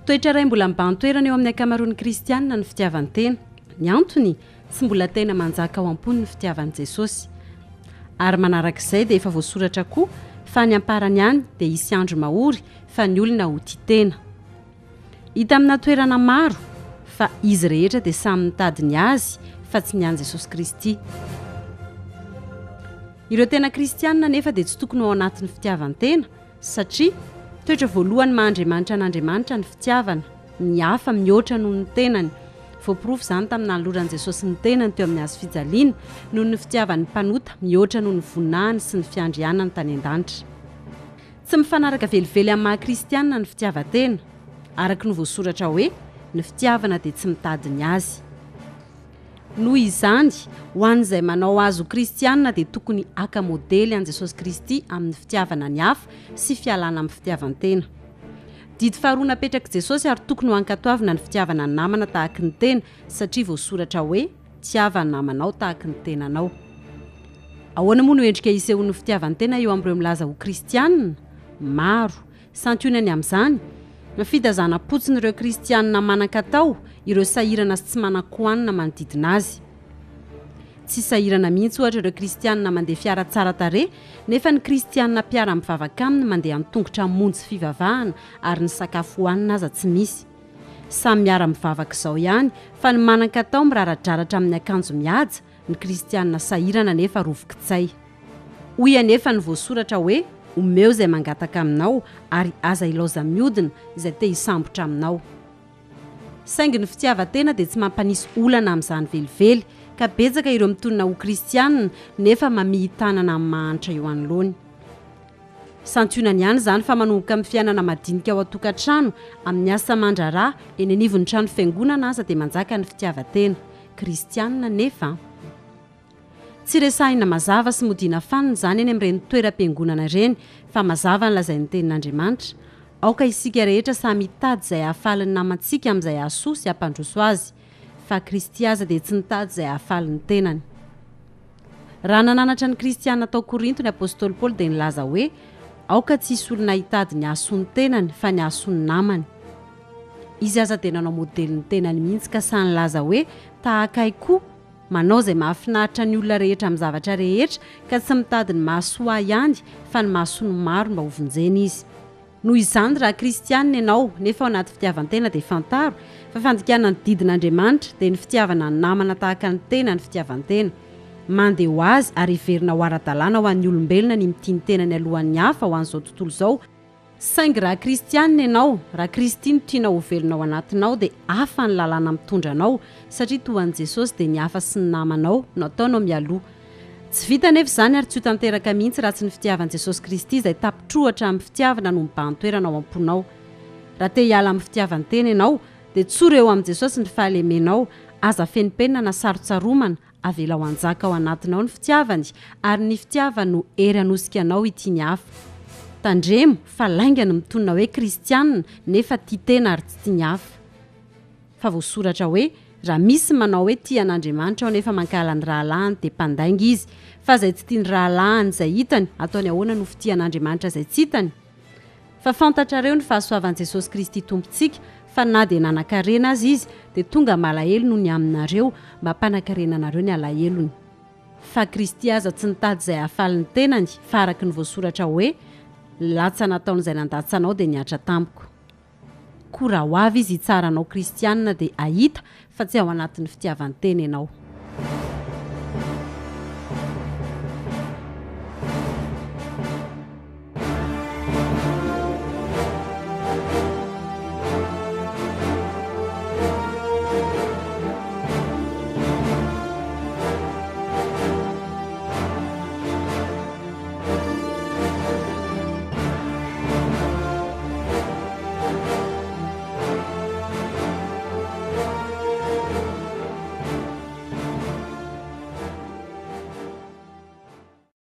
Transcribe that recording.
Toetra iray mbola mibahan-toerana eo amin'ny ankamaroan'ny kristianina ny fitiavan-tena. Ny antony, tsy mbola tena manjaka ao am-pony ny fitiavan'i Jesosy. Ary manarak'izay dia efa voasoratra koa fa any am-parany any dia hisy andro mahory fa ny olona ho tia tena. Hita amina toerana maro fa izy rehetra dia samy mitady ny azy fa tsy ny an'i Jesosy Kristy. Ireo tena kristianina anefa dia tsy tokony ho ao anatin'ny fitiavan-tena satria toetra voalohany maha Andriamanitra an'Andriamanitra ny fitiavana ny hafa mihoatra noho ny tenany. Voaporofo izany tamin'ny nanoloran'i Jesosy ny tenany teo amin'ny hazo fijaliana noho ny fitiavany ny mpanota mihoatra noho ny voninahiny sy ny fiandrianany tany an-danitra. Tsy mifanaraka velively amin'ny maha kristiana ny fitiavan-tena, araka ny voasoratra hoe, ny fitiavana dia tsy mitady ny azy. Noho izany, ho an'izay manao azy ho kristiana dia tokony haka modely an'i Jesosy Kristy amin'ny fitiavana ny hafa sy fialana amin'ny fitiavan-tena. Didy faharoa napetrak'i Jesosy ary tokony ho ankatoavina ny fitiavana ny namana tahaky ny tena satria voasoratra hoe, Tiava ny namanao tahaky ny tenanao. Ahoana moa no endrika isehoan'ny fitiavan-tena eo amin'ireo milaza ho kristiana? Maro. Santionany amin'izany, ny fitazanam-potsiny ireo kristiana manan-katao, ireo sahirana sy tsy manan-kohanina manodidina azy. Tsy sahirana mihitsy, ohatra, ireo kristiana mandeha fiara tsara tarehy, nefa ny kristiana mpiara-mivavaka aminy mandeha an-tongotra hamonjy fivavahana ary ny sakafo hohanina aza tsy misy. Samy miara-mivavaka izao ihany, fa ny manan-katao miraradraratra amin'ny akanjo mihaja, ny kristiana sahirana anefa rovokitsay. Hoy anefa ny voasoratra hoe, Omeo izay mangataka aminao, ary aza ilaoza-miodina izay te hisambotra aminao. Saingy ny fitiavan-tena dia tsy mampanisy olana amin'izany velively, ka betsaka ireo mitonona ho kristiana nefa mamihi-tanana amin'ny mahantra eo anoloany. Santionany ihany izany fa manomboka amin'ny fiainana madinika ao an-tokantrano, amin'ny asa aman-draharaha, eny anivon'ny trano fiangonana aza dia manjaka ny fitiavan-tena. Kristianina anefa an! Tsy resahina mazava sy modiana fanina izany eny amin'ireny toeram-piangonana ireny fa mazava ny lazain'ny Tenin'Andriamanitra, Aoka isika rehetra samy hitady izay hahafaly ny namantsika amin'izay hahasoa sy hampandroso azy, fa Kristy aza dia tsy nitady izay hahafaly ny tenany. Raha nananatra ny Kristiana tao Korinto ny apostoly Paoly dia nilaza hoe, Aoka tsy hisy olona hitady ny hahasoa ny tenany, fa ny hahasoa ny namany. Izy aza dia nanao modelin'ny tenany mihitsy ka sahy nilaza hoe, Tahaka ahy koa, manao izay mahafinaritra ny olona rehetra amin'ny zavatra rehetra, ka tsy mitady ny mahasoa ahy ihany, fa ny mahasoa ny maro mba hovonjena izy. Noho izany, raha kristianina ianao, nefa ao anaty fitiavan-tena, dia fantaro, fa fandikana ny didin'Andriamanitra, dia ny fitiavana ny namana tahaka ny tena ny fitiavan-tena. Mandeha ho azy ary heverina ho ara-dalàna ho an'ny olombelona ny mitia ny tenany alohan'ny hafa ho an'izao tontolo izao, saingy raha kristianina ianao, raha Kristy no tianao ho velona ao anatinao, dia hafa ny lalàna mitondra anao, satria toa an'i Jesosy dia ny hafa sy ny namanao no ataonao mialoha. Tsy vita anefa izany ary tsy ho tanteraka mihitsy raha tsy ny fitiavan'i Jesosy Kristy izay tapitrohatra amin'ny fitiavana no mibahan-toerana ao am-ponao. Raha te hiala amin'ny fitiavan-tena ianao, dia tsory eo amin'i Jesosy ny fahalemenao, aza fenimpenina na sarotsaromana, avelao hanjaka ao anatinao ny fitiavany ary ny fitiavany no hery hanosika anao hitia ny hafa. Tandremo fa lainga ny mitonona hoe kristianina nefa tia tena ary tsy tia ny hafa. Fa voasoratra hoe, Raha misy manao hoe tia an'Andriamanitra aho nefa mankahala ny rahalahiny dia mpandainga izy. Fa izay tsy tia ny rahalahiny izay hitany, ataony ahoana no fitia an'Andriamanitra izay tsy hitany? Fa fantatrareo ny fahasoavan'i Jesosy Kristy Tompontsika, fa na dia nanan-karena aza Izy, dia tonga malahelo noho ny aminareo, mba hampanan-karena anareo ny alahelony. Fa Kristy aza tsy nitady izay hahafaly ny tenany, fa araka ny voasoratra hoe, Ny latsa nataon'izay nandatsa anao dia nihatra tamiko. Koa raha ho avy izy hitsara anao kristianina dia hahita fa tsy ao anatin'ny fitiavan-tena ianao.